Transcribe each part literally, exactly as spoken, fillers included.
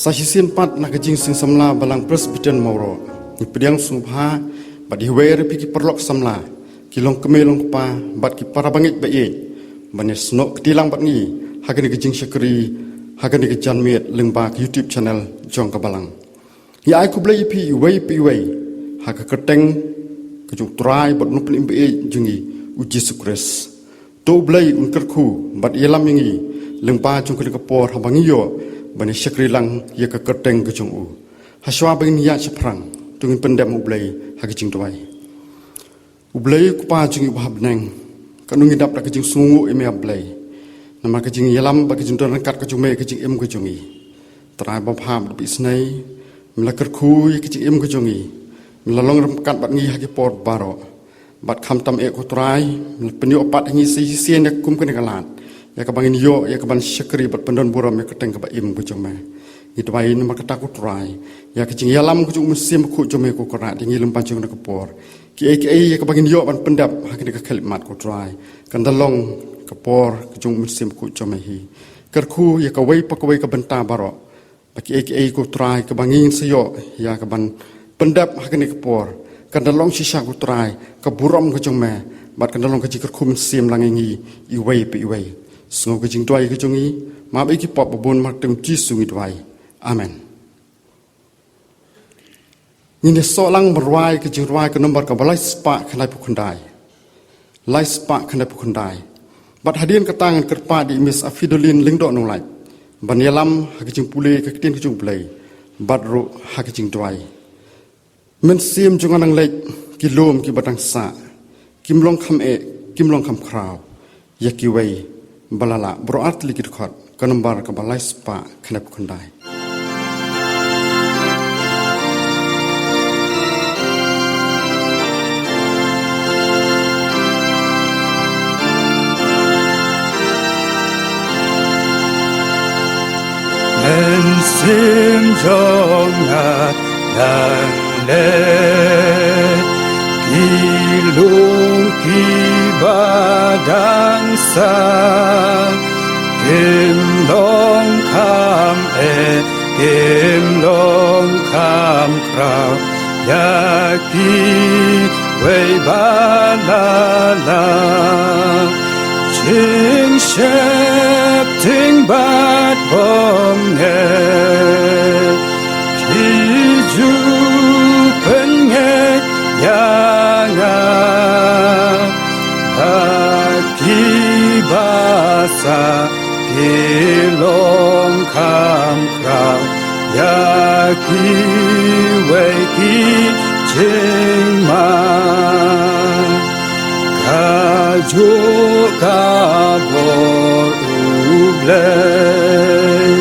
Sa shisien pat na ka Jingïaseng Samla Balang Presbyterian Mawroh, ngi pdiang sngewbha bad ïa iwei ïa phi ki paralok samla, ki longkmie longkpa bad ki para bangeit baieit, ban ïasnoh kti lang bad ngi ha kane ka jingshakri, ha kane ka janmiet lyngba ka YouTube channel jong ka Balang. Ngi ai khublei ïa phi iwei pa iwei ha ka kyrteng ka jong U Trai bad U Nongpynim baieit jong ngi, U Jisu Khrist. To U Blei un kyrkhu bad ïalam ïa ngi lyngba jong kane ka por haba ngi ïoh ban ïashakri lang ïa ka kyrteng ka jong U. Hashwa ba ngin ïaid shaphrang, to ngin pyndem ha U Blei ha ka jingduwai. U Blei U Kpa jong ngi uba ha bneng, kano ngi dap da ka jingsngewnguh ïa me, A Blei, namar ka jingïalam bad ka jingdon ryngkat ka jong me ha ka jingim ka jong ngi. Trai babha bad baisnei, me la kyrkhu ïa ka jingim ka jong ngi, me la long ryngkat bad ngi ha ki por baroh. Bad khamtam eh ko Trai, me la pynïoh pat ïa ngi sa shisien ïa ka kum kane ka lad, ïa kaba ngin ïoh ïa kaban shakri bad pyndon burom ïa ka kyrteng kaba im ka jong me. Ngi duwai namar kata ko Trai, ïa ka jingïalam ka jong U Mynsiem Bakhuid jong me ko Kynrad ïa ngi lyngba jong kane ka por. Kiei kiei ïa kaba ngin ïoh ban pyndep ha kane ka khyllipmat ko Trai, kan da long ka por ka jong U Mynsiem Bakhuid jong me hi. Kyrkhu ïa kawei pa kawei ka bynta baroh. Ba kiei kiei ko Trai kaba ngin sa ïoh ïa kaban pyndep ha kane ka por, kan da long shisha ko Trai ka burom ka jong me, bad kan da long ka jingkyrkhu mynsiem lang ïa ngi iwei pa iwei. Sngew ka jingduwai ka jong ngi, map ïa ki pop babun, ha ka kyrteng U Jisu ngi duwai. Amen. Ngin ïasoh lang ban rwai ka jingrwai ka nombar kaba lai spah khyndai phew khyndai. Lai spah khyndai phew khyndai. Bad hadien kata ngan kyrpad ïa i Miss Afidolin Lyngdoh Nonglait ban ïalam ha ka jingpule ka ktien ka jong U Blei bad ruh ha ka jingduwai. Mynsiem jong nga nang leit, ki lum kiba dang sah, kim long kham eh, kim long kham khraw ïa kiwei ba la lah. Baroh ar tylli ki dkhot, ka nombar kaba lai spah khyndai phew khyndai. Mynsiem jong nga nang leit, ki lum kiba dang sah, kim long kham eh, kim long kham khraw ïa kiwei ba la lah. Jingsheptieng bad bymngeit, ki ju pynngeit ïa nga, ba kiba sah ki long kham khraw ïa kiwei ki jingma. Kajuh ka bor U Blei,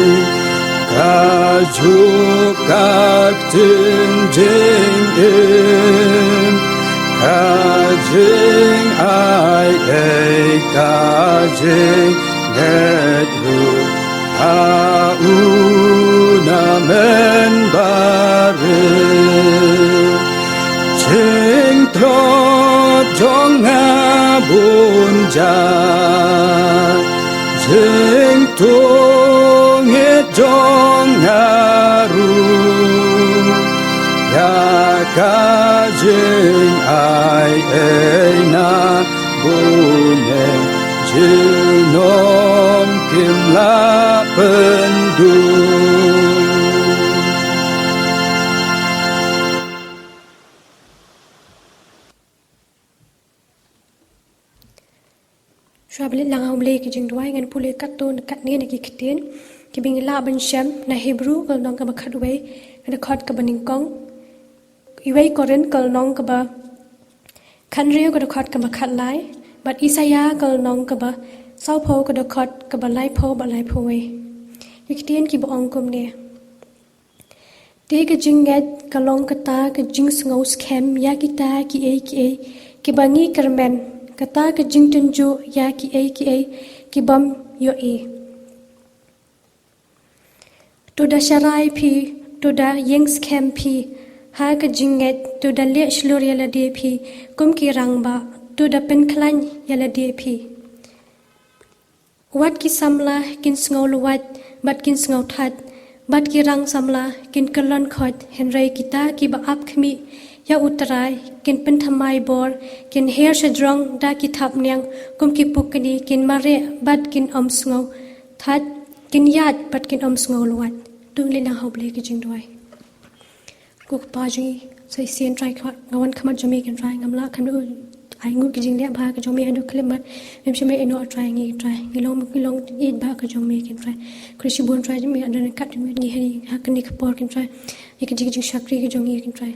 kajuh ka ktien jingim, ka jingai ei, ka jingngeit ruh ha U na mynbarit. Jingtlot jong nga bun jait, jingtngit jong nga ruh, ïa ka jingai ei na bun eh, junom kim lah pynduh. Shuwa ba leit lang ha U Blei ki jingduwai, ngan pule katto katne na ki ktien kiba ngi lah ban shem na Hebru ka lynnong kaba khatwei, ka dkhot kaba nyngkong, Iwei Korinth ka lynnong kaba khathynriew ka dkhot kaba khatlai, bad Isaïah ka lynnong kaba sawphew ka dkhot kaba laiphew bad laiphew wei. Ki ktien kiba ong kumne. Te ka jingngeit ka long kata ka jingsngew skhem ïa kita kiei kiei kiba ngi kyrmen, kata ka jingtynjuh ïa kiei kiei kibym ïohi. To da sharai phi, to da ïeng skhem phi ha ka jingngeit, to da leh shlur ïa lade phi kum ki rangbah, to da pynkhlaiñ ïa lade phi. Wat ki samla kin sngew lwait bad kin sngew thait, bad ki rang samla kin kyllon khoit, hynrei kita kiba ap khmih ïa U Trai kin pynthymmai bor, kin her shajrong da ki thapniang kum ki pukni, kin mareh bad kin ym sngew thait, kin ïaid bad kin ym sngew luwait. To ngin leit noh ha U Blei ki jingduwai. Ko Kpa jong ngi, sa shisien Trai, nga wan khmat jong me kynrad, ngam lah kham duh ai ngut ki jingleh bha ka jong me haduh khyllipmat. Mem shym la ïehnoh Trai ngi kynrad, ngi long, ngi long ïeit bha ka jong me kynrad. Khublei shibun Trai jong me, don ryngkat jong me ngi ha kane ka por kynrad, ïa ka jing, jingshakri ka jong ngi kynrad.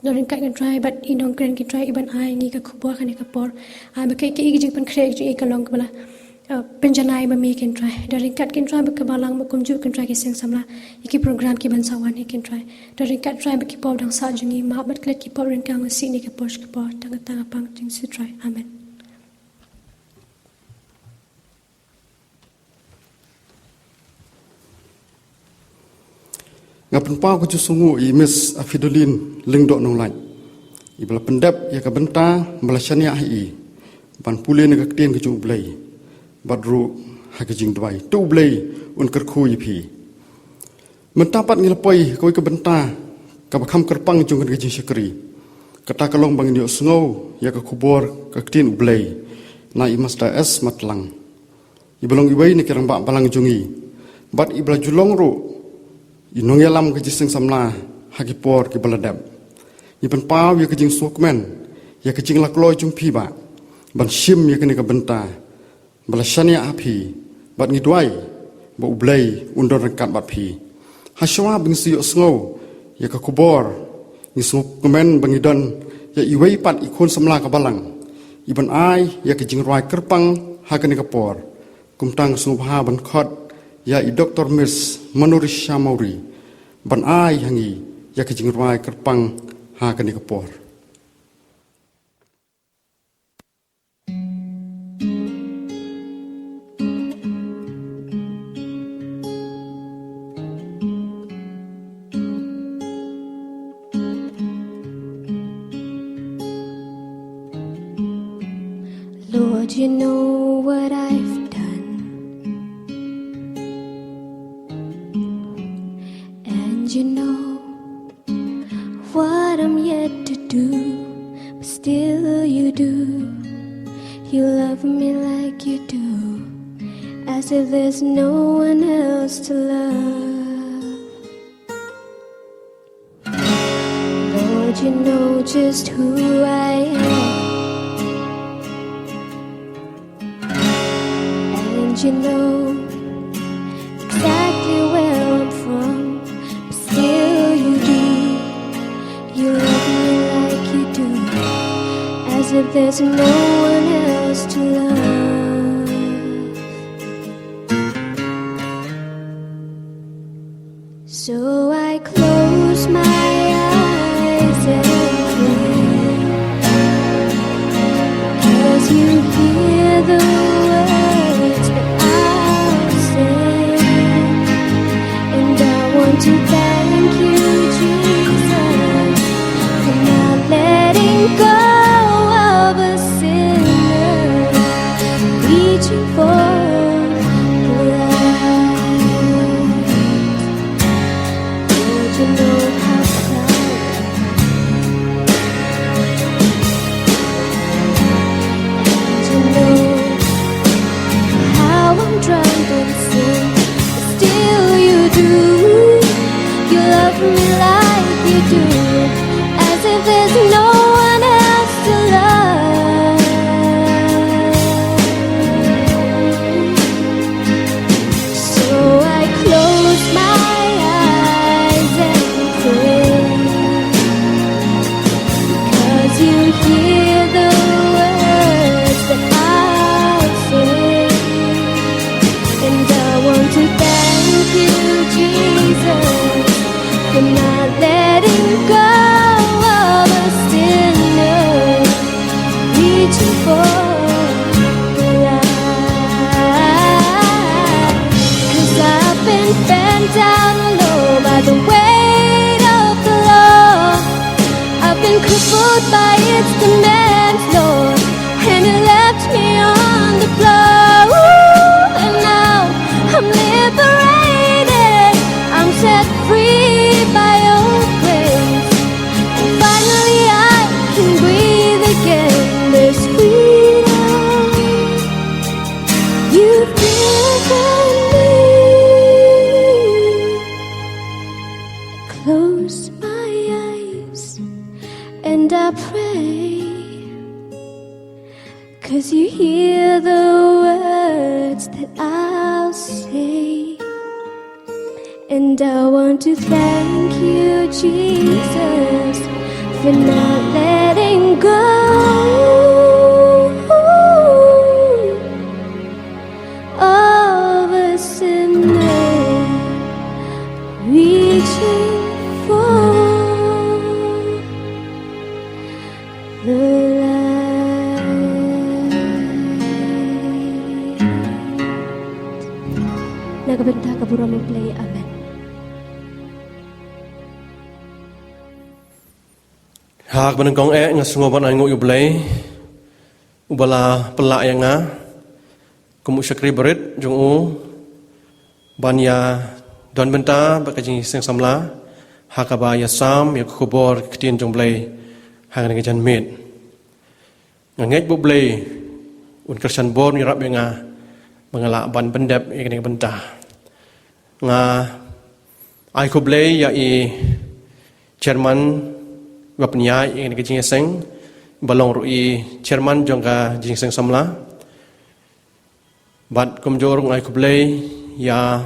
Don ryngkat kynrad bad i nongkren kynrad, i ban ai ngi ka khubor kane ka por. Ai ba kaei kaei ka jingpynkhreh ka jong i ka long kaba la, uh, pynjanai ma me kynrad. Don ryngkat kynrad bad ka balang, bad kumjuh kynrad ki seng samla, ïa ki program ki ban sa wan hi kynrad. Don ryngkat Trai bad ki pop dang sah jong ngi, map bad klet ki pop ryngkang, shisha ne ka por sha ka por, tang ka tang ka pang jong Jisu Trai. Amen. Nga pynpaw ka jingsngewnguh ïa i Miss Afidolin Lyngdoh Nonglait, iba la pyndep ïa ka bynta ba la shaniah ha i ban pule na ka ktien ka jong U Blei bad ruh ha ka jingduwai. To U Blei un kyrkhu ïa phi. Mynta pat ngi la poi ha kawei ka bynta kaba kham kyrpang jong kane ka jingshakri. Kata ka long ba ngin ïohsngew ïa ka khubor ka ktien U Blei na i Master S. Matlang, iba long iwei na ki rangbah balang jong ngi bad iba la ju long ruh i nongïalam ka Jingïaseng Samla ha ki por kiba la dep. Ngi pynpaw ïa ka jingsngewkmen, ïa ka jinglaitluid jong phi bah ban shim ïa kane ka bynta ba la shaniah ha phi, bad ngi duwai ba U Blei un don ryngkat bad phi. Hashwa ba ngin sa ïohsngew ïa ka khubor, ngi sngewkmen ba ngi don ïa iwei pat i khun samla ka balang iban ai ïa ka jingrwai kyrpang ha kane ka por. Kumta nga sngewbha ban khot ïa i Doctor Miss Manorisha Mawrie ban ai ha ngi ïa ka jingrwai kyrpang ha kane ka por. Lord, you know what I've done, and you know what I'm yet to do, but still you do. You love me like you do, as if there's no one else to love. Lord, you know just who I am. And you know exactly where I'm from, but still you do. You love me like you do, as if there's no one else to love. So I close my eyes and pray, 'cause you hear the words that I say. And I want to thank you, Jesus, for not letting go of a sinner reaching for the light. Lord, you know how proud I am. And you know how I'm drunk in sin, but still you do. You love me like you do, as if there's no one else to love. So I close my eyes and pray, 'cause you hear the words that I say. And I want to thank you, Jesus, for not letting go of a sinner reaching for the light. 'Cause I've been bent down low by the weight of the law. I've been crippled by its demands, Lord, and it left me on the floor. Ooh, and now I'm liberated. I'm I pray, 'cause you hear the words that I'll say. And I want to thank you, Jesus, for not letting go of a sinner reaching for the light. Na ka bynta ka burom U Blei, amen. Ha kaba nyngkong eh nga sngew ban ainguh ïa U Blei uba la pynlah ïa nga kum u shakri barit jong u ban ïa don bynta bad ka jingïaseng samla ha kaba ïasam ïa ka khubor ka ktien jong U Blei ha kane ka janmiet. Nga ngeit ba U Blei un kyrshan bor un ïarap ïa nga ba nga lah ban pyndep ïa kane ka bynta. Nga ai khublei ïa i chairman ba pynïaid ïa kane ka jingïaseng, ba long ruh i chairman jong ka jingïaseng samla. Bad kumjuh ruh nga ai khublei ïa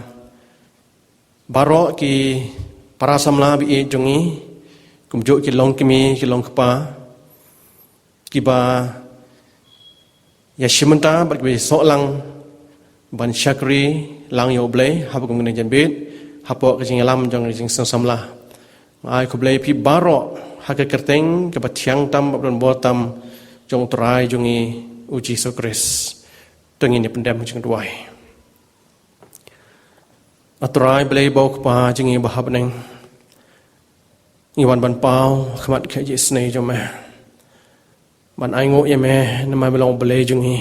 baroh ki para samla ba ïeit jong ngi, kumjuh ki longkmie ki longkpa, kiba ïashim bynta bad kiba ïasoh lang ban shakri lang ïa U Blei hapoh kum kane ka janmiet, hapoh ka jingïalam jong ka jingïaseng samla. Nga ai khublei ïa phi baroh ha ka kyrteng kaba thiang tam bad ba don bor tam jong U Trai jong ngi U Jisu Khrist. To ngin ïa pyndem jingduwai. A Trai Blei bad U Kpa jong ngi ba ha bneng, ngi wan ban paw ha khmat ka jingisynei jong me, ban ainguh ïa me namar me long U Blei jong ngi.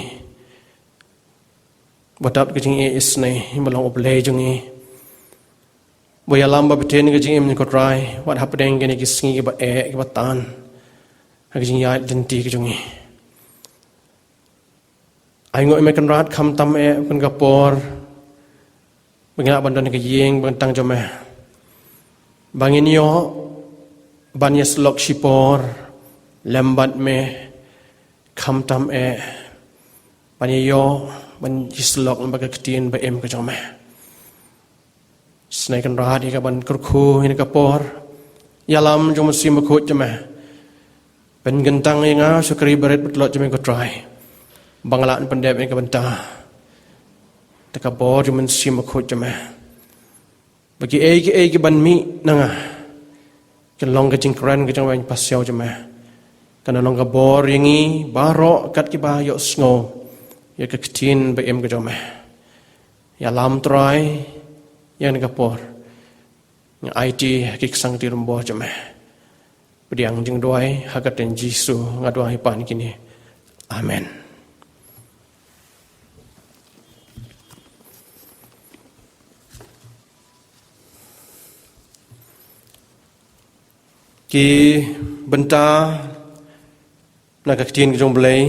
Ba dap ka jingisynei, me long U Blei jong ngi, ba ïalam ba bteng ka jingim jong ngi, ko Trai, wat hapdeng kine ki sngi kiba eh kiba tan ha ka jingïaid lynti ka jong ngi. Ainguh ïa me Kynrad, khamtam eh ha kane ka por ba ngi lah ban don ha ka ïing ba kyntang jong me, ba ngin ïoh ban ïasyllok shipor lem bad me, khamtam eh ban ïoh ban ïasyllok bad ka ktien ba im ka jong me. Isynei Kynrad ïa ka ban kyrkhu ïa kane ka por. Ïalam jong U Mynsiem Bakhuid jong me, pynkyntang ïa nga u shakri barit ba tlot jong me, ko Trai, ba nga lah ban pyndep ïa ka bynta da ka bor jong U Mynsiem Bakhuid jong me, ba kiei kiei kiban mih na nga kin long ka jingkren ka jong me, ka jingpasiaw jong me. Kan long ka bor ïa ngi baroh kat kiba ïohsngew ïa ka ktien ba im ka jong me. Ïalam Trai ïa kane ka por, nga aiti ha ki ksangti rumbor jong me. Pdiang jingduwai ha ka kyrteng Jisu nga duwai pan kine. Amen. Ki bynta na ka ktien ka jong U Blei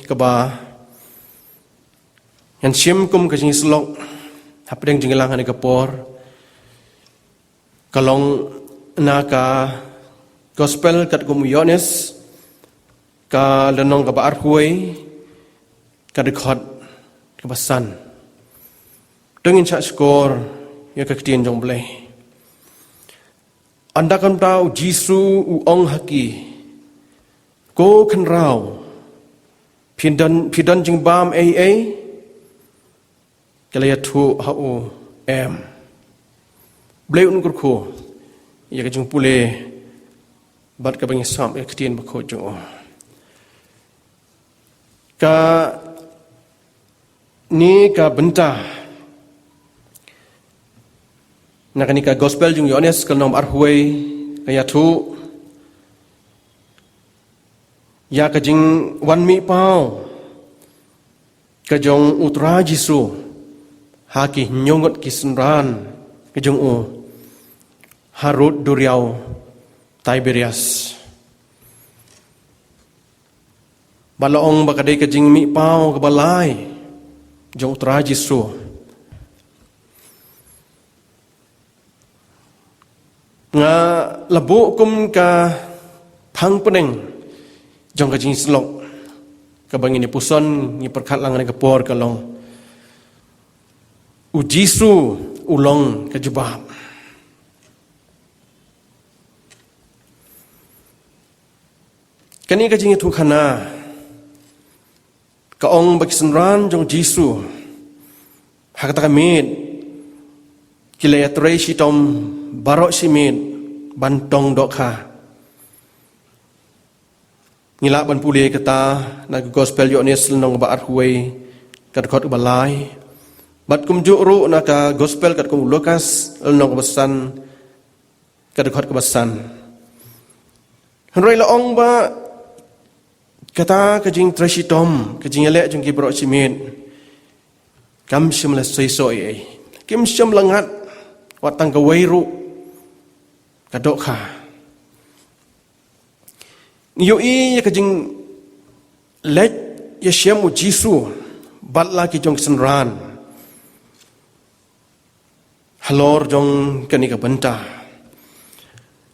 kaba ngan shim kum ka jingïasyllok hapdeng jingïalang ha kane ka por, ka long na ka Gospel katkum u Ïoannis, ka lynnong kaba arphew, ka dkhot kaba san. To ngin shah shkor ïa ka ktien jong U Blei. Ynda kumta U Jisu u ong ha ki, "Ko khynraw, phi don, phi don jingbam ei ei?" Ki la ïathuh ha u, "Em." Blei un kyrkhu ïa ka jingpule bad kaba ngi sngap ïa ka ktien bakhuid jong u. Kane ka bynta na kane ka Gospel jong u Ïoannis ka lynnong arphew, ka ïathuh ïa ka jingwan mih paw ka jong U Trai Jisu ha ki hynñiew ngut ki synran ka jong u harud duriaw Tiberias. Ba la ong ba ka dei ka jingmih paw kaba lai jong U Trai Jisu. Nga la buh kum ka phang pdeng jong ka jingsyllok kaba ngin ïa puson, ngin pyrkhat lang ha kane ka por ka long: U Jisu u long ka jubab. Kane ka jingïathuhkhana ka ong ba ki synran jong u Jisu ha kata ka miet ki la ïatrei shitom baroh shi miet ban tong dohkha. Ngi lah ban pule kata na ka Gospel Ïoannis lynnong ba arphew wei, ka dkhot ba lai, bad kumjuh ruh na ka Gospel katkum u Lukas lynnong ba san, ka dkhot ba san. Hynrei la ong ba kata ka jingtrei shitom, ka jingïaleh jong ki baroh shi miet, kam shym la seisoh ei ei. Kim shym la ngat wat tang kawei ruh ka dohkha. Ngi ïohi ïa ka jingleit ïashem u Jisu bad la ki jong ki synran halor jong kane ka bynta.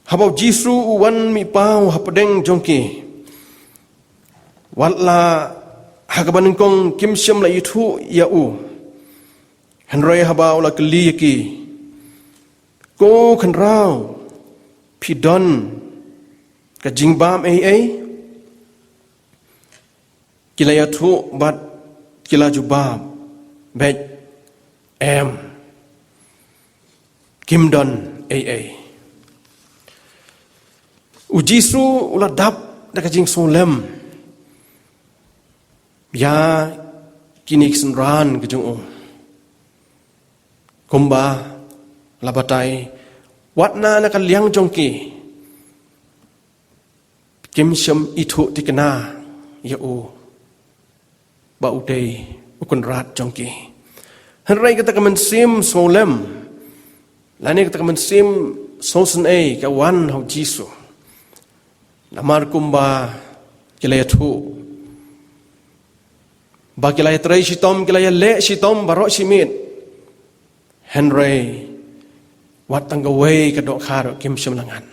Haba u Jisu u wan mih paw hapdeng jong ki, wat la ha kaba nyngkong kim shym la ïathuh ïa u. Hynrei haba u la kylli ïa ki, "Ko khynraw, phi don ka jingbam ei ei?" Ki la ïathuh bad ki la jubab, "Beit, em, kim don ei ei." U Jisu u la dap da ka jingsngewlem ïa kine ki synran ka jong u. Kumba la batai, wat na na ka liang jong ki, kim shym ithuh thikna ïa u ba u dei u Kynrad jong ki. Hynrei kata ka mynsiem sngewlem, lane kata ka mynsiem sngewsynei ka wan ha u Jisu. Namar kumba ki la ïathuh ba ki la ïatrei shitom, ki la ïaleh shitom baroh shi miet, hynrei wat tang kawei ka dohkha ruh kim shym la ngat.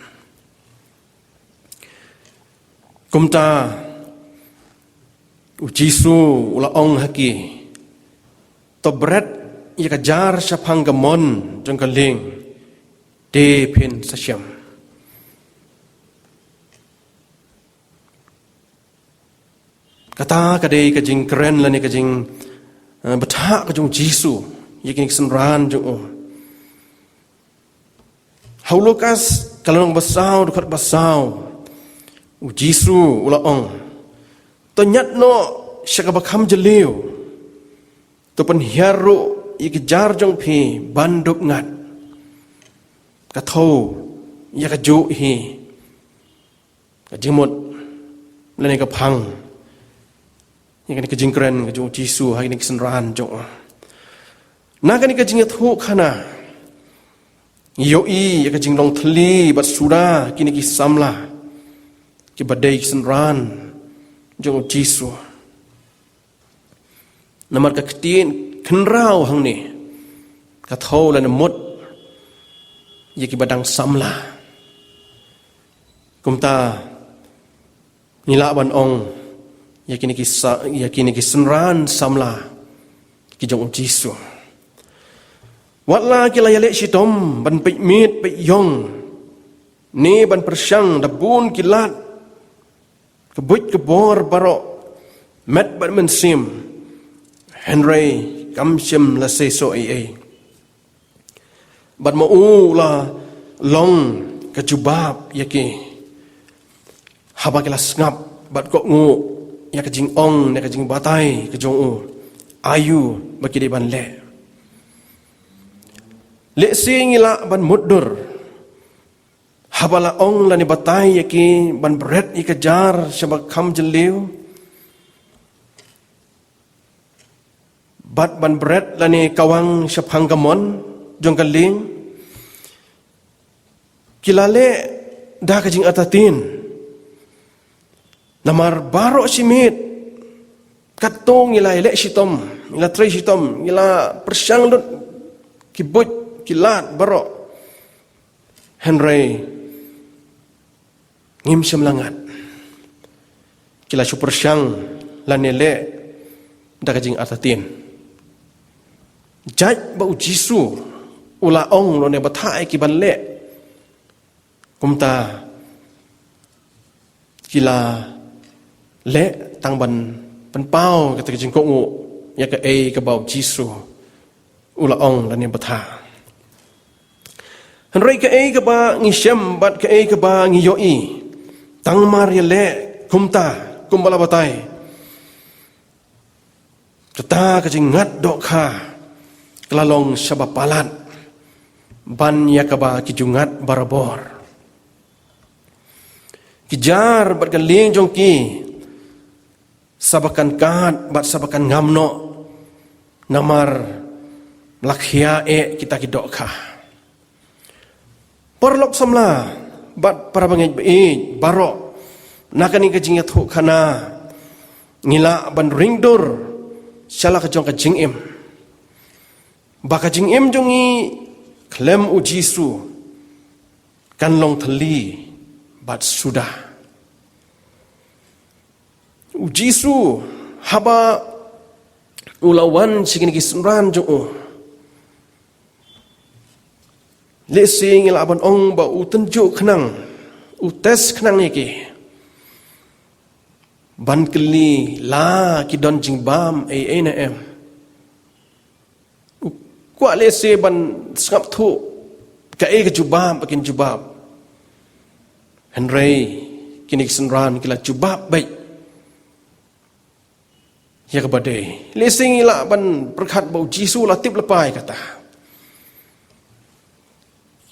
Kumta u Jisu u la ong ha ki, "To bret ïa ka jar shaphang ka mon jong ka lieng, te phin sa shem." Kata ka dei ka jingkren lane ka jing, eh, bthah ka jong u Jisu ïa kine ki synran jong u. Ha u Lukas ka lynnong ba saw, dkhot ba saw, u Jisu u la ong, "To ñiad noh sha kaba kham jylliew, to pynhiar ruh ïa ki jar jong phi ban dup ngat." Ka thew ïa kajuh hi ka jingmut lane ka phang ïa kane ka jingkren ka jong u Jisu ha kine ki synran jong u. Na kane ka jingïathuhkhana ngi ïohi ïa ka jinglong thylli bad suda kine ki samla kiba dei ki synran jong u Jisu. Namar ka ktien khynraw hangne ka thew lane mut ïa kiba dang samla. Kumta ngi lah ban ong ïa kine ki sa-, ïa kine ki synran samla ki jong u Jisu. Wat la ki la ïaleh shitom ban peit miet peit ïong ne ban pyrshang da bun ki lad, ka buit ka bor baroh, met bad mynsiem, hynrei kam shym la seisoh ei ei. Bad ma u la long ka jubab ïa ki haba ki la sngap bad kohnguh ïa ka jingong ne ka jingbatai ka jong u, aïu ba ki dei ban leh. Lehse ngi lah ban mutdur haba la ong lane batai ïa ki ban bret ïa ka jar sha ba kham jylliew bad ban bret lane kawang shaphang ka mon jong ka lieng, ki la leh da ka jingartatien. Namar baroh shi miet katto ngi la ïaleh shitom, ngi la trei shitom, ngi la pyrshang lut ki buit ki lad baroh, hynrei ngim shym la ngat. ki la shu pyrshang lane leh da ka jingartatien. Jait ba u Jisu u la ong lane batai ki ban leh, kumta ki la leh tang ban pynpaw kata ka jingkohnguh ïa kaei kaba u Jisu u la ong lane batha. Hynrei kaei kaba ngi shem bad kaei kaba ngi ïohi, tang mar ïaleh kumta kumba la batai, kata ka jingngat dohkha ka la long shaba palat ban ïa kaba ki ju ngat barabor. Ki jar bad ka lieng jong ki sa ba kan kad bad sa ba kan ngam noh, namar la khia eh kita ki dohkha. Paralok samla bad para bangeit baieit baroh, na kane ka jingïathuhkhana ngi lah ban ringdur sha la ka jong ka jingim, ba ka jingim jong ngi khlem u Jisu kan long thylli bad suda. U Jisu haba u la wan sha kine ki synran jong u, lehse ngi lah ban ong ba u tynjuh khnang, u test khnang ïa ki ban kylli la ki don jingbam ei ei ne em. U kwah lehse ban sngap thuh kaei ka jubab ba kin jubab. Hynrei kine ki synran ki la jubab beit ïa kaba dei. Lehse ngi lah ban pyrkhat ba u Jisu la tip lypa ïa kata.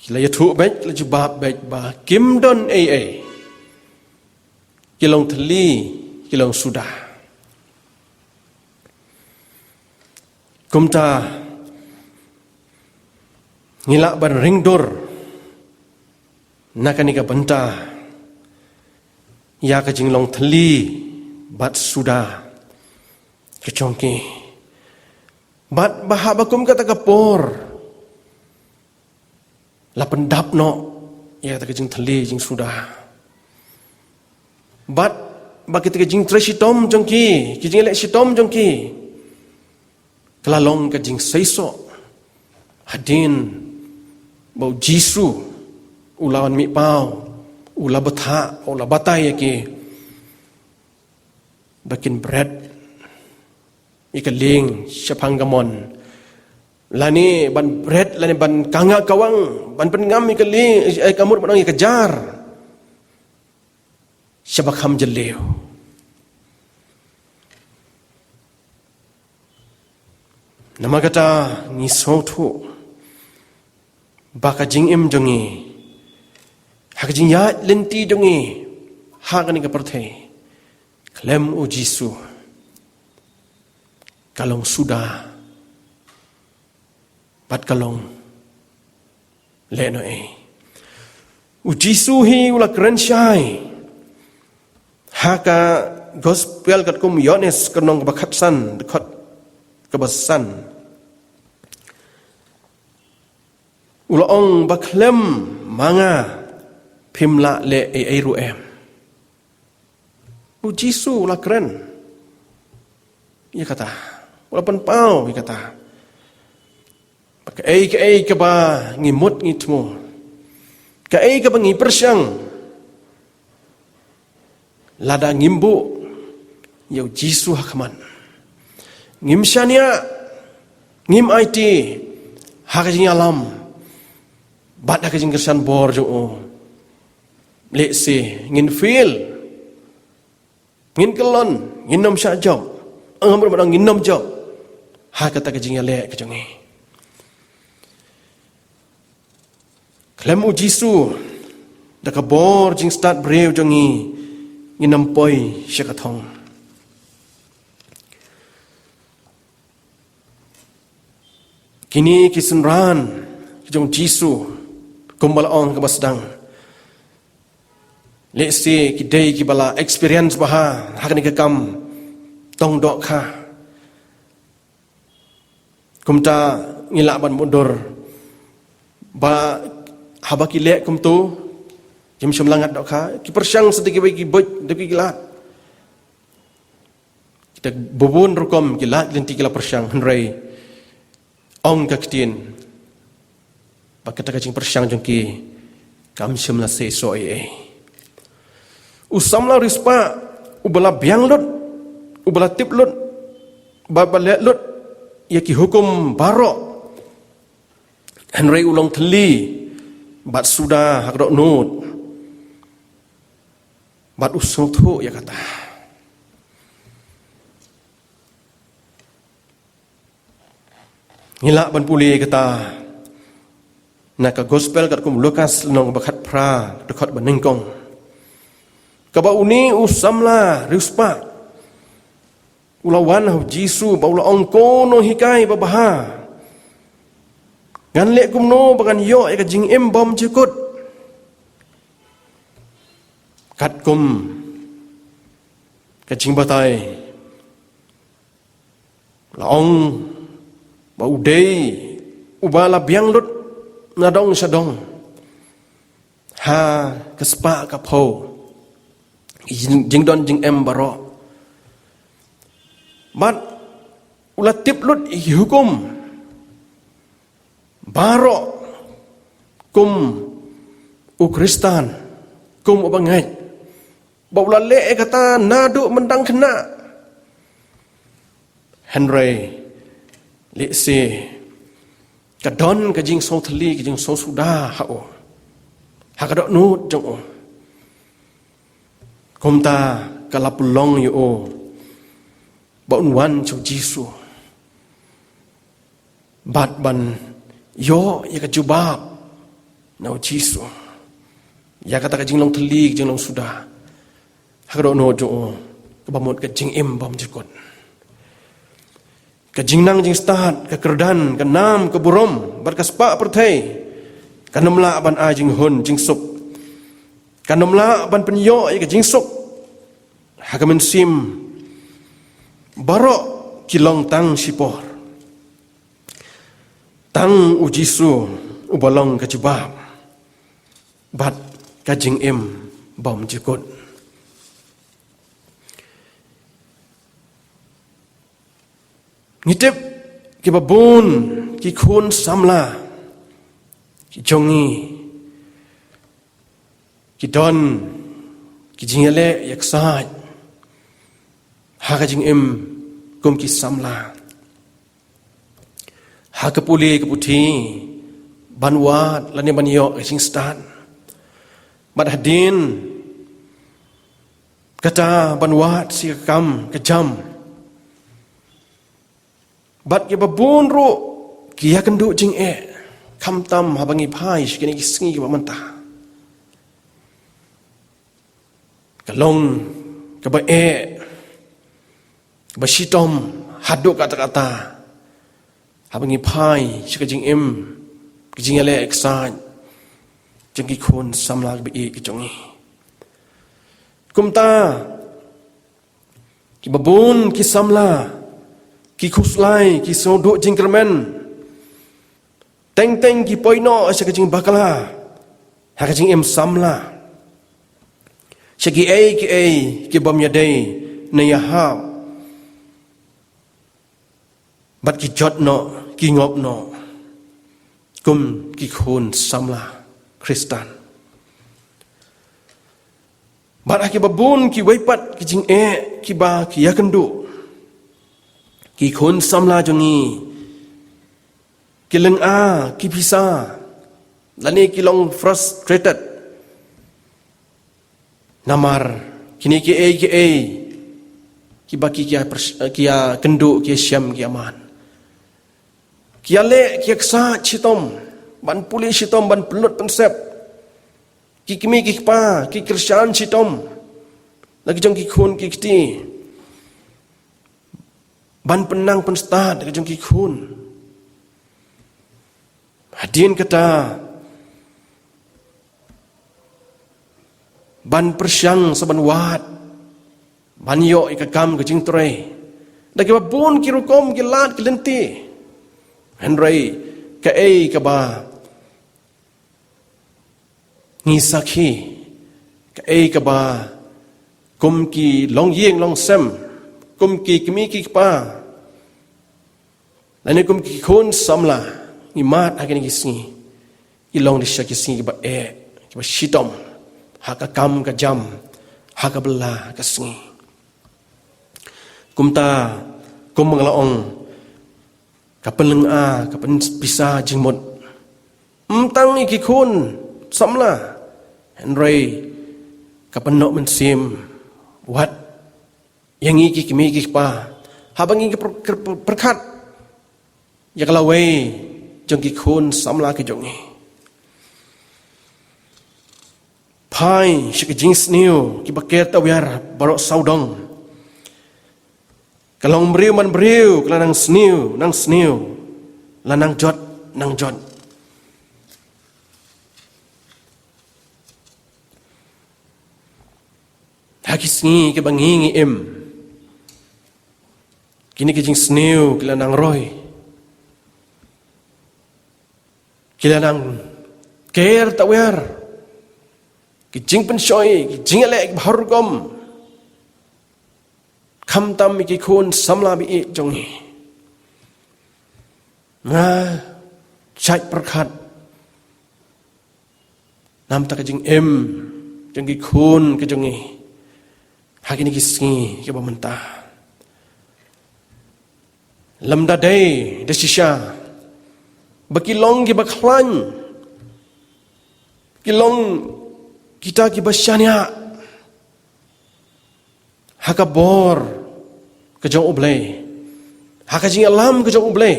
Ki la ïathuh beit, ki la jubab beit ba kim don ei ei. Ki long thylli, ki long suda. Kumta ngi lah ban ringdur na kane ka bynta ïa ka jinglong thylli bad suda ka jong ki. Bad ba haba kum kata ka por la pyndap noh ïa kata ka jingthylli jingsuda. Bad ba kita ka jingtrei shitom jong ki, ki jingleh shitom jong ki, ka la long ka jingseisoh hadien ba u Jisu u la wan mih paw, u la bthah, u la batai ïa ki ba kin bret ïa ka lieng shaphang ka mon, lane ban bret, lane ban kangah kawang, ban pynngam ïa ka lieng, ïa ka mut ban ong ïa ka jar shaba kham jylliew. Namar kata ngi sngewthuh ba ka jingim jong ngi ha ka jingïaid lynti jong ngi ha kane ka pyrthei khlem u Jisu ka long suda bad ka long lehnohei. U Jisu hi u la kren shai ha ka Gospel katkum u Ïoannis, ka lynnong kaba khatsan, dkhot kaba san. U la ong ba khlem ma nga phim lah leh ei ei ruh em. U Jisu u la kren ïa kata, u la pynpaw ïa kata. Ba kaei kaei kaba ngi mut ngi thmu, kaei kaba ngi pyrshang, lada ngim buh ïa u Jisu ha khmat, ngim shaniah, ngim aiti ha ka jingïalam bad ha ka jingkyrshan bor jong u, lehse ngin fail, ngin kyllon, ngin ym shah jop, ngam ruh ban ong ngin ym jop ha kata ka jingïaleh ka jong ngi. Khlem u Jisu, da ka bor jingstad briew jong ngi, ngin ym poi sha ka thong. Kine ki synran ki jong u Jisu, kumba la ong kaba sdang, lehse ki dei kiba la experience bha ha kane ka kam tong dohkha. Kumta ngi lah ban mutdur ba haba ki leh kumto, kim shym la ngat dohkha, ki pyrshang sa da kiwei ki buit, da ki lad. Kita bun rukom ki lad ki lynti ki la pyrshang, hynrei ong ka ktien ba kata ka jingpyrshang jong ki kam shym la seisoh ei ei. U samla riewspah uba la biang lut, uba la tip lut, ba, ba leh lut ïa ki hukum baroh, hynrei u long thylli bad suda ha ka dohnud, bad u sngewthuh ïa kata. Ngi lah ban pule kata na ka Gospel katkum u Lukas lynnong ba khatphra, dkhot ba nyngkong, kaba une u samla riewspah u la wan ha u Jisu bad u la ong, Ko Nonghikai babha, ngan leh kumno ba ngan ïoh ïa ka jingim bymjukut? Katkum ka jingbatai la ong ba u dei uba la biang lut na dong sha dong ha ka spah ka phew, jing, jingdon jingem baroh. Bad u la tip lut ïa ki hukum baroh kum u Khristan, kum uba ngeit, ba u la leh ïa kata naduh mynta khynnah. Hynrei lehse ka don ka jingsngewthylli, ka jingsngewsuda ha u, ha ka dohnud jong u. Kumta ka la pynlong ïa u ba un wan sha u Jisu bad ban ïoh ïa ka jubab na u Jisu ïa kata ka jinglong thylli, ka jinglong suda ha ka dohnud jong u, kaba mut ka jingim bymjukut. Ka jingnang jingstad, ka kyrdan, ka nam, ka burom bad ka spah pyrthei kan ym lah ban ai jinghun jingsuk. Kan ym lah ban pynïoh ïa ka jingsuk ha ka mynsiem. Baroh ki long tang shipor. Tang u Jisu uba long ka jubab bad ka jingim bymjukut. Ngi tip kiba bun ki khun samla ki jong ngi ki don ki jingïaleh ïaksaid ha ka jingim kum ki samla. Ha ka pule ka puthi, ban wad lane ban ïoh ka jingstad, bad hadien kata ban wad sha ka kam ka jam. Bad kiba bun ruh ki ïakynduh jingeh, khamtam haba ngi phai sha kine ki sngi kiba mynta. Ka long kaba eh, kaba shitom haduh katta katta haba ngi phai sha ka jingim, ka jingïaleh ïaksaid jong ki khun samla kiba ïeit ki jong ngi. Kumta kiba bun ki samla ki khuslai, ki sngewduh jingkyrmen, teng teng ki poi noh sha ka jingbakla ha ka jingim samla, sha kiei kiei ki bym ïadei ne ïahap, bad ki jot noh, ki ngop noh kum ki khun samla Khristan. Bad ha kiba bun kiwei pat ki jingeh kiba ki ïakynduh, ki khun samla jong ngi ki lynga, ki pisa, lane ki long frustrated namar kine kiei kiei kiba ki, ki ïa pers-, ki ïakynduh, ki ïashem, ki ïaman. Ki ïaleh, ki ïaksaid shitom, ban pule shitom, ban pynlut pynsep. Ki kmie ki kpa ki kyrshan shitom na ki jong ki khun ki kti, ban pynnang pynstad na ki jong ki khun. Hadien kata, ban pyrshang sa ban wad, ban ïoh ïa ka kam ka jingtrei da kiba bun ki rukom, ki lad ki lynti. Hynrei kaei kaba ngi sakhi, kaei kaba kum ki longïing longsem, kum ki kmie ki kpa, lane kum ki khun samla, ngi mad ha kine ki sngi, ki long da shisha ki sngi kiba eh, kiba shitom ha ka kam ka jam, ha ka bylla ka sngi. Kumta, kum ba nga la ong, ka pynlyngngoh, ka pynpisa jingmut, ym tang ïa ki khun samla, hynrei ka pynnoh mynsiem wat ïa ngi ki kmie ki kpa, haba ngi pyrkhat ïa ka lawei jong ki khun samla ki jong ngi. Phai sha ki jingsniew kiba ker tawiar baroh sawdong. Ka long briew man briew ka la nang sniew, nang sniew, la nang jot, nang jot. Ha ki sngi kiba ngi ngi im, kine ki jingsniew ki la nang roi, ki la nang ker tawiar, ki jingpynshoi, ki jingïaleh kiba har rukom, khamtam ïa ki khun samla ba ïeit jong ngi. Nga shait pyrkhat namar ka jingim jong ki khun ki jong ngi ha kine ki sngi kiba mynta. Lymda dei da shisha ba ki long kiba khlaiñ, ki long kita kiba shaniah ha ka bor ka jong U Blei, ha ka jingïalam ka jong U Blei.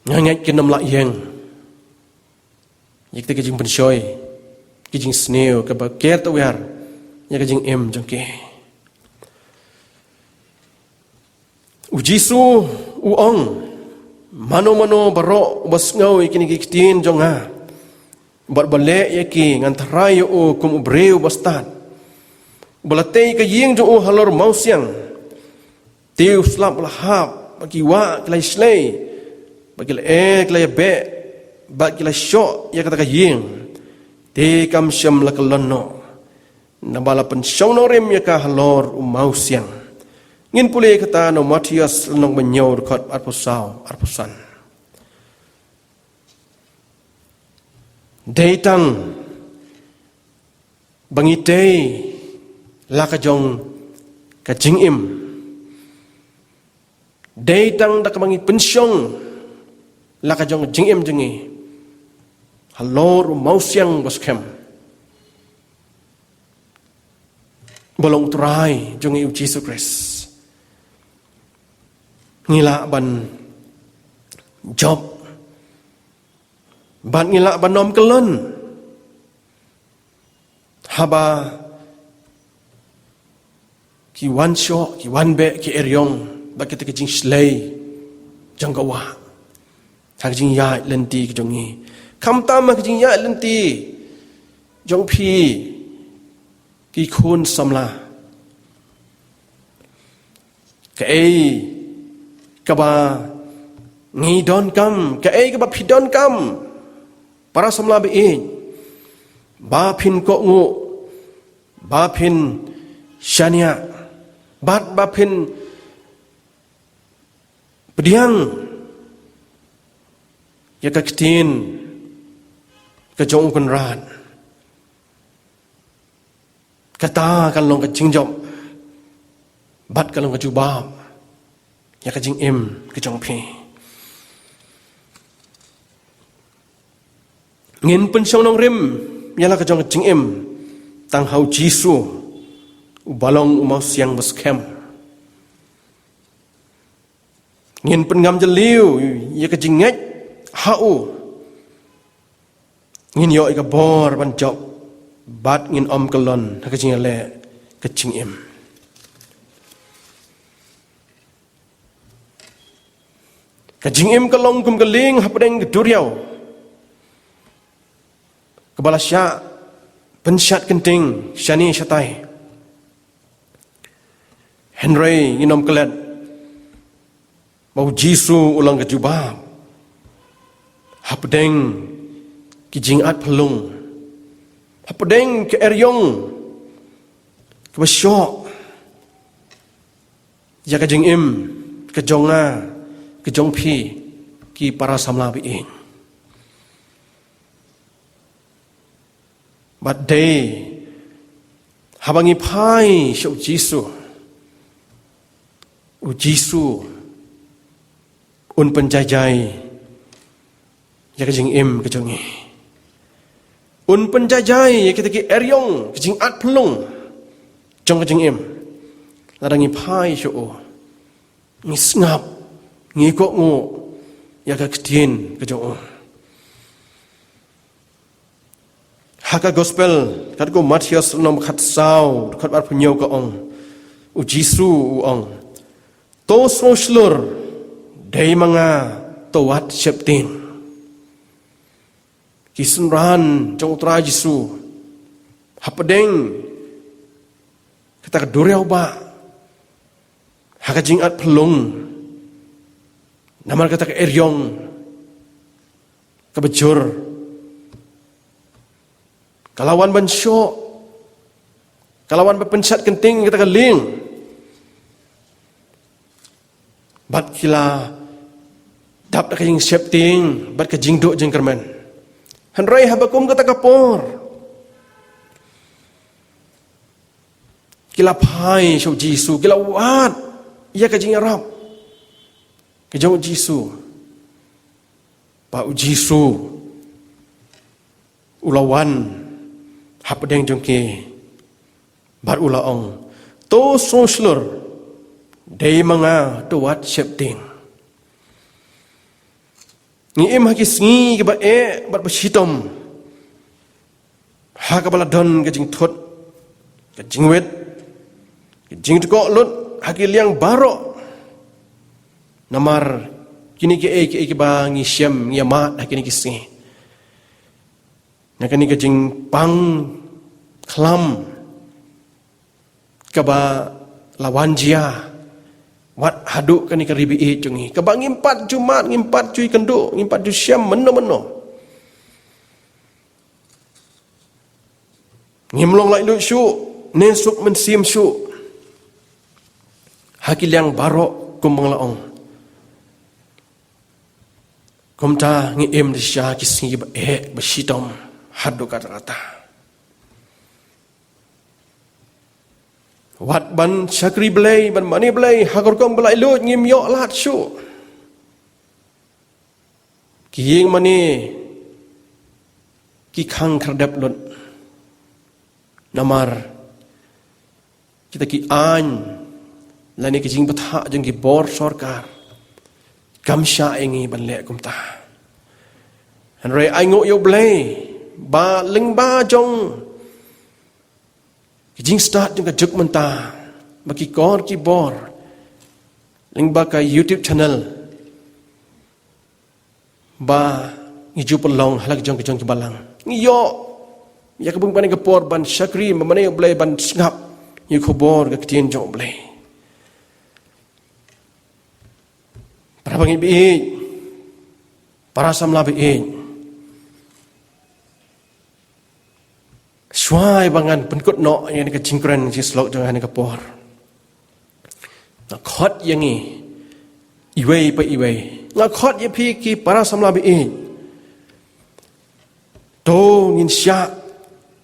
Nga ngeit kin ym lah ïeng ïa kita ki jingpynshoi, ki jingsniew kiba ker tawiar ïa ka jingim jong ki. U Jisu u ong, mano mano baroh uba sngew ïa kine ki ktien jong nga bad ba leh ïa ki, ngan tharai ïa u kum u briew ba stad, ba la tei ka ïing jong u halor mawsiang. Te u slap u la hap, bad ki wah ki la shlei, bad ki lyer ki la beh, bad ki la shoh ïa kata ka ïing. Te kam shym la kyllon noh, naba la pynshong nongrim ïa ka halor u mawsiang. Ngin pule kata na u Mathaios lynnong ba hynñiew, dkhot arphew saw, arphew san. Dei tang ba ngi tei la ka jong ka jingim. Dei tang da kaba ngi pynshong la ka jong ka jingim jong ngi halor u mawsiang ba skhem, ba long u Trai jong ngi u Jisu Khrist, ngi lah ban jop bad ngi lah ban ym kyllon. Haba ki wan shoh, ki wan beh, ki eriong bad kita ki jingshlei jong ka wah ha ka jingïaid lynti ka jong ngi, khamtam ha ka jingïaid lynti jong phi ki khun samla. Kaei kaba ngi donkam, kaei kaba phi donkam, para samla ba ïeit, ba phin kohnguh, ba phin shaniah, bad ba phin pdiang ïa ka ktien ka jong u Kynrad. Kata kan long ka jingjop bad kan long ka jubab ïa ka jingim ka jong phi. Ngin pynshong nongrim ïa la ka jong ka jingim tang ha u Jisu, uba long u mawsiang ba skhem. Ngin pynngam jylliew ïa ka jingngeit ha u. Ngin ïoh ïa ka bor ban jop bad ngin ym kyllon ha ka jingïaleh ka jingim. Ka jingim ka long kum ka lieng hapdeng ka duriaw, kaba la shah pynshad kynting shane shatai. Hynrei ngin ym klet ba u Jisu u long ka jubab hapdeng ki jingat phyllung, hapdeng ka eriong, kaba shoh ïa ka jingim ka jong nga, ka jong phi, ki para samla ba ïeit. Bad dei haba ngi phai sha u Jisu, u Jisu un pynjaijai ïa ka jingim ka jong ngi. Un pynjaijai ïa kita ki eriong, ka jingat phyllung jong ka jingim. Lada ngi phai sha u, ngi sngap, ngi kohnguh ïa ka ktien ka jong u. Ha ka gospel katkum u Mathaios lynnong khatsaw, dkhot arphew hynñiew ka ong, u Jisu u ong, to sngew shlur, dei ma nga, to wad sheptieng. Ki synran jong u Trai Jisu hapdeng kata ka duriaw ba ha ka jingat phyllung, namar kata ka eriong kaba jur, ka la wan ban shoh, ka la wan ban pynshad kynting kata ka lieng. Bad ki la dap da ka jingsheptieng bad ka jingduh jingkyrmen. Hynrei haba kum kata ka por, ki la phai sha u Jisu, ki la wad ïa ka jingïarap ka jong u Jisu. Ba u Jisu u la wan hapdeng jong ki bad u la ong, to sngew shlur, dei ma nga, to wad sheptieng. Ngi im ha ki sngi kiba eh bad ba shitom, ha kaba la don ka jingthut, ka jingwit, ka jingtkoh lut ha ki liang baroh. Namar kine kiei kiei kiba ngi shem, ngi ïamad ha kine ki sngi, na kane ka jingpang khlam kaba la wan jia wat haduh kane ka ri baieit jong ngi, kaba ngim pat ju mad, ngim pat ju ïakynduh, ngim pat ju shem mynno mynno. Ngim long laitluid shuh ne suk mynsiem shuh ha ki liang baroh, kumba nga la ong. Kumta ngi im da shisha ki sngi ba eh ba shitom haduh katta katta. Wat ban shakri Blei, ban mane Blei ha ka rukom ba laitluid, ngim ïoh lad shuh. Ki ïing mane ki khang khyrdep lut. Namar kita ki aiñ lane ki jingbthah jong ki bor sorkar kam shah ïa ngi ban leh kumta. Hynrei ainguh ïa U Blei ba lyngba jong ki jingstad jong ka juk mynta, ba ki kor ki bor lyngba ka YouTube channel, ba ngi ju pynlong ha la ki jong ki jong ki balang, ngi ïoh ïa ka bun ban ka por ban shakri, ban mane U Blei, ban sngap ïa ka khubor ka ktien jong U Blei. Para bangeit baieit, para samla baieit, shuwa ba ngan pynkut noh ïa kane ka jingkren jingslok jong nga ha kane ka por, nga khot ïa ngi iwei pa iwei, nga khot ïa phi ki para samla baieit. To ngin shah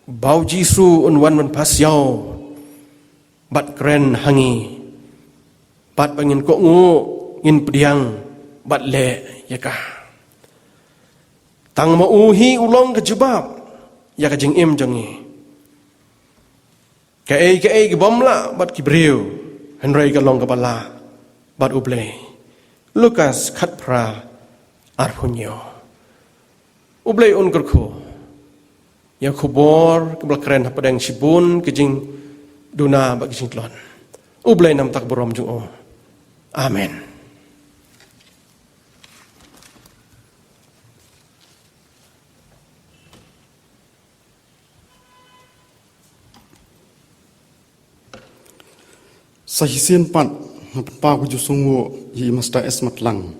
ba U Jisu un wan ban pasiaw bad kren ha ngi, bad ba ngin kohnguh, ngin pdiang bad leh ïa ka. Tang ma u hi u long ka jubab ïa ka jingim jong ngi. Kaei kaei ki bym lah bad ki briew, hynrei ka long kaba lah bad U Blei. Lukas khatphra, arphew hynñiew. U Blei un kyrkhu ïa ka khubor kaba la kren hapdeng shibun ka jingduna bad ka jingtlot. U Blei nam tak burom jong u. Amen. Sa shisien pat nga pynpaw ka jingsngewbha ïa i Mister S Matlang,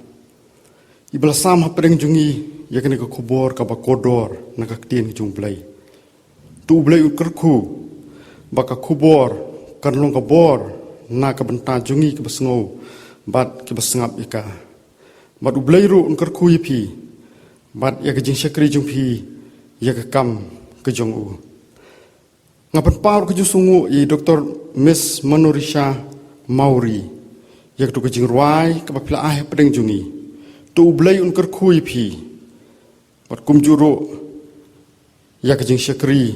iba la sam hapdeng jong ngi ïa kane ka khubor kaba kordor na ka ktien ka jong U Blei. To U Blei u kyrkhu ba ka khubor kan long ka bor na ka bynta jong ngi kiba sngew bad kiba sngap ïa ka. Bad U Blei ruh un kyrkhu ïa phi bad ïa ka jingshakri jong phi ïa ka kam ka jong u. Nga pynpaw ka jingsngewnguh ïa Doktor Miss Manorisha Mawrie ïa katu ka jingrwai kaba phi la ai hapdeng jong ngi. To U Blei un kyrkhu ïa phi bad kumjuh ruh ïa ka jingshakri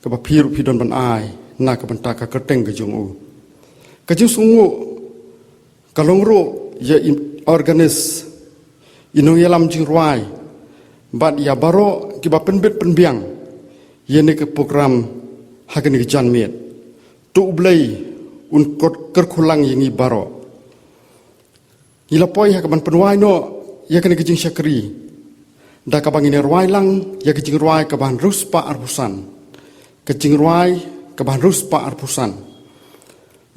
kaba phi ruh phi don ban ai na ka bynta ka kyrteng ka jong u. Ka jingsngewnguh ka long ruh ïa i organist, i nongïalam jingrwai bad ïa baroh kiba pynbit pynbiang ïa kane ka program ha kane ka janmiet. To U Blei un kyrkhu lang ïa ngi baroh. Ngi la poi ha kaban pynwai noh ïa kane ka jingshakri da kaba ngin ïa rwai lang ïa ka jingrwai kaba hynriew spah arphew san. Ka jingrwai kaba hynriew spah arphew san.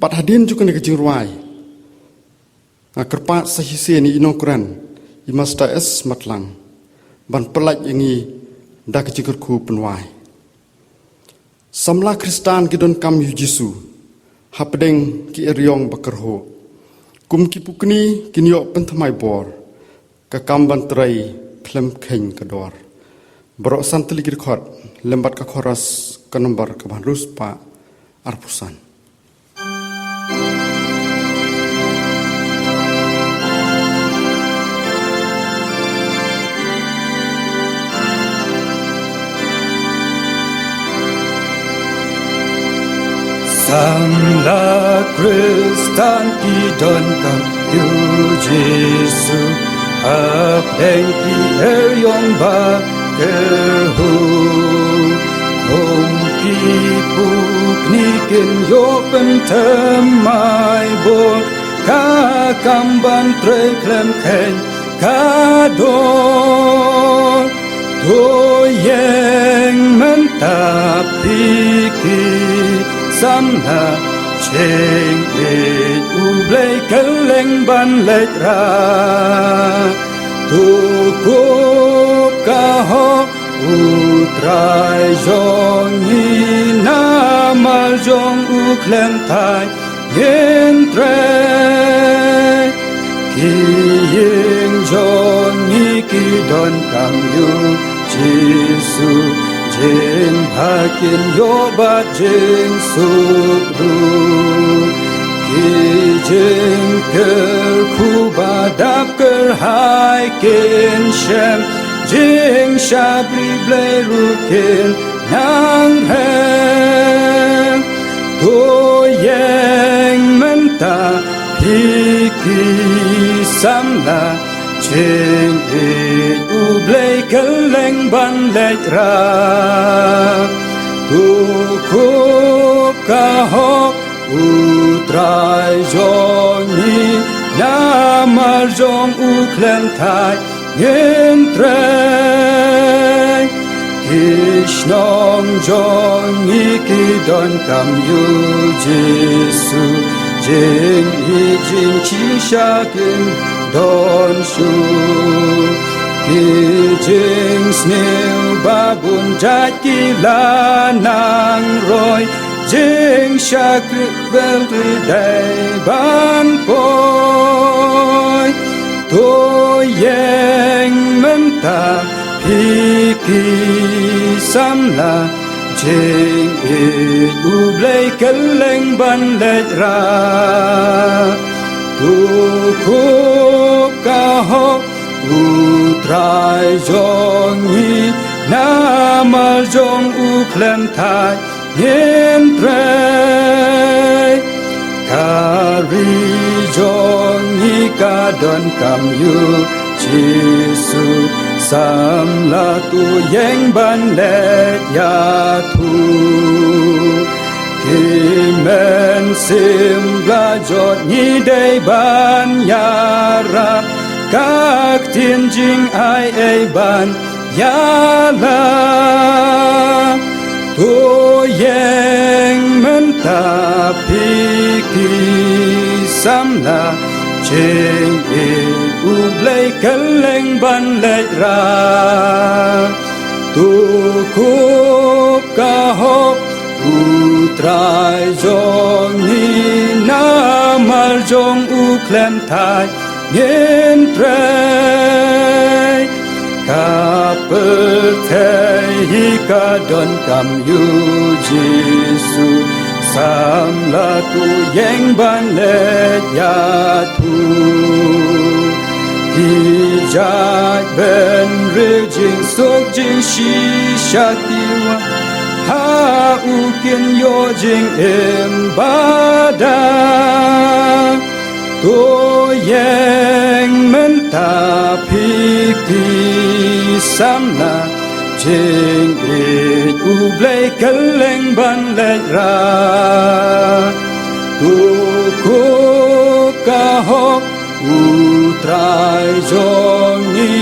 Bad hadien jong kane ka jingrwai, nga kyrpad sa shisien ïa i nongkren, i Master S Matlang, ban pyllait ïa ngi da ka jingkyrkhu pynwai. Samla Khristan ki donkam ïa u Jisu hapdeng ki eriong ba kyrhuh. Kum ki pukni kin ïoh pynthymmai bor, ka kam ban trei khlem kheiñ ka dor. Baroh san tylli ki dkhot lem bad ka chorus, ka number kaba hynriew spah arphew san. Samla Khristan ki donkam ïa u Jisu hapdeng ki eriong ba kyrhuh. Kum ki pukni kin ïoh pynthymmai bor, ka kam ban trei khlem kheiñ ka dor. To ïeng mynta phi ki samla, jingïeit U Blei kylleng ban leit rah. To kup ka hok U Trai jong ngi, namar jong u khlem thait ngin trei. Ki ïing jong ngi ki donkam ïa u Jisu, jingbha kin ïoh bad jingsuk ruh. Ki jingkyrkhu ba dap kyrhai kin shem, jingshakri Blei ruh kin nang rem. To ïeng mynta phi ki samla, jingïeit U Blei kylleng ban leit rah. To kup ka hok U Trai jong ngi, namar jong u khlem thait ngin trei. Ki shnong jong ngi ki donkam ïa u Jisu, jingïeit jingshisha kin don shuh. Ki jingsniew ba bun jait ki la nang roi, jingshakri bun ki dei ban poi. To ïeng mynta phi ki samla, jingïeit U Blei kylleng ban leit rah. To kup ka hok U Trai jong ngi, namar jong u khlem thait ngin trei. Ka ri jong ngi ka donkam ïa u Jisu, samla to ïeng ban leit ïathuh. Ki mynsiem ba la jot ngi dei ban ïarap, ka ktien jingai ei ban ïalam. To ïeng mynta phi ki samla, jingïeit U Blei kylleng ban leit rah. To kup ka hok U Trai jong ngi, namar jong u khlem thait ngin trei. Ka pyrthei hi ka donkam ïa u Jisu, samla to ïeng ban leit ïathuh. Ki jaitbynriew jingsuk jingshisha ki wan ha u, kin ïoh jingim badang. To ïeng mynta phi, phi samla, jingïeit u Blei kylleng ban leit rah. To kup ka hok u Trai jong ngi,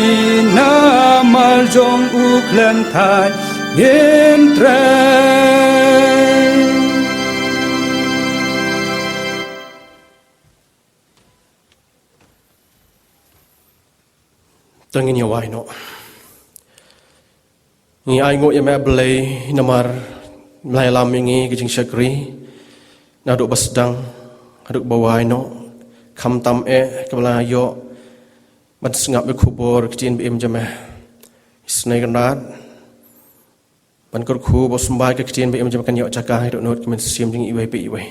namar jong u khlem thait ngin trei. To ngin ïa wai noh. Ngi ai nguh ïa me Blei namar me la ïalam ïa ngi ka jingshakri naduh ba sdang haduh ba wai noh, khamtam eh kaba la ïoh ban sngap ïa ka khubor ka ktien ba im jong me. Isynei Kynrad, ban kyrkhu bad symbai ka ktien ba im jong me kan ïoh jaka ha ka dohnud ka mynsiem jong ngi iwei pa iwei.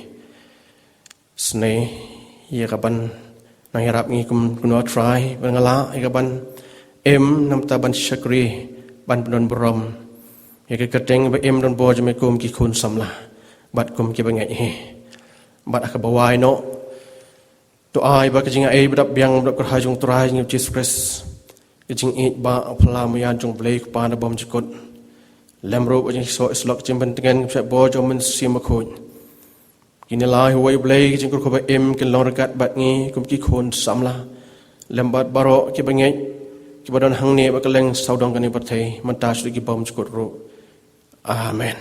Isynei ïa kaban nang ïarap ngi kum kumno Trai, ba nga lah ïa kaban im, namar ban shakri, ban pyndon burom ïa ka kyrteng ba im donbor jong me kum ki khun samla bad kum ki bangeit hi. Bad ha kaba wai noh, to ai ba ka jingaiei badap biang badap kyrhai jong u Trai jong ngi u Jisu Khrist, ka jingïeit ba phylla marjan jong u Blei u Kpa uba bymjukut, lem ruh ka jingïasoh ïasyllok jingpyntngen ka bor jong u Mynsiem Bakhuid, kine lai ha uwei u Blei ka jingkyrkhu ba im kin long ryngkat bad ngi kum ki khun samla, lem bad baroh ki bangeit kiba don hangne bad kylleng sawdong kane ka pyrthei, mynta shaduh ki bymjukut ruh. Amen.